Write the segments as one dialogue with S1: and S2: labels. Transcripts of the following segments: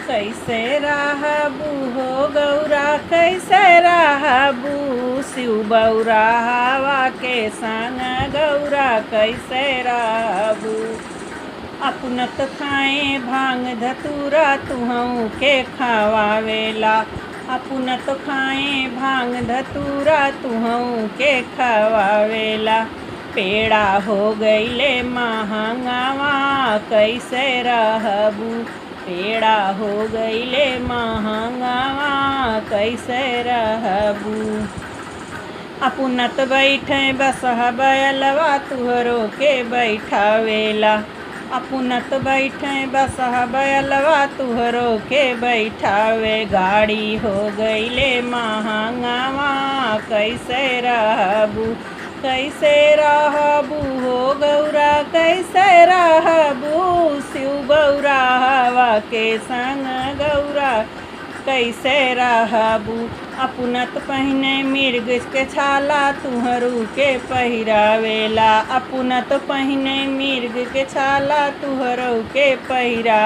S1: कैसे रहबू हो गौरा, कैसे रहबू शिव बौरा हवा के संग गौरा, कैसे रहबू। अपनत खाए भांग धतूरा तुहू के खवावेला, अपनत खाए भांग धतूरा तुहू के खवावेला। पेड़ा हो गईले महंगावा कैसे रहबू, पेड़ा हो गईले महंगावा कैसे रहबू। अपनत बैठे बसह बैलवा तुहरो के बैठावेला, अपनत बैठे बसह बैलवा तुहरो के बैठावे। गाड़ी हो गईले महंगावा कैसे रहबू, कैसे रहबू हो गौरा, कैसे रहबू शिव बौरा हवा के संग गौरा, कैसे रहबू। अपनत पहिने मिर्ग के छाला तुहरू के पहिरावेला, अपनत पहिने मिर्ग के छाला तुहरू के पहिरा।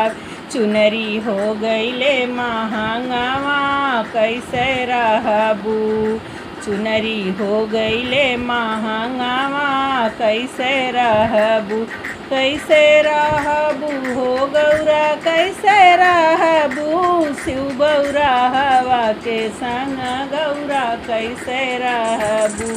S1: चुनरी हो गईले महंगावा कैसे रहबू, चुनरी हो गईले महंगावा कैसे रहबू। कैसे रहबू हो गौरा, कैसे रहबू शिव बौरा हवा के संग गौरा, कैसे रहबू।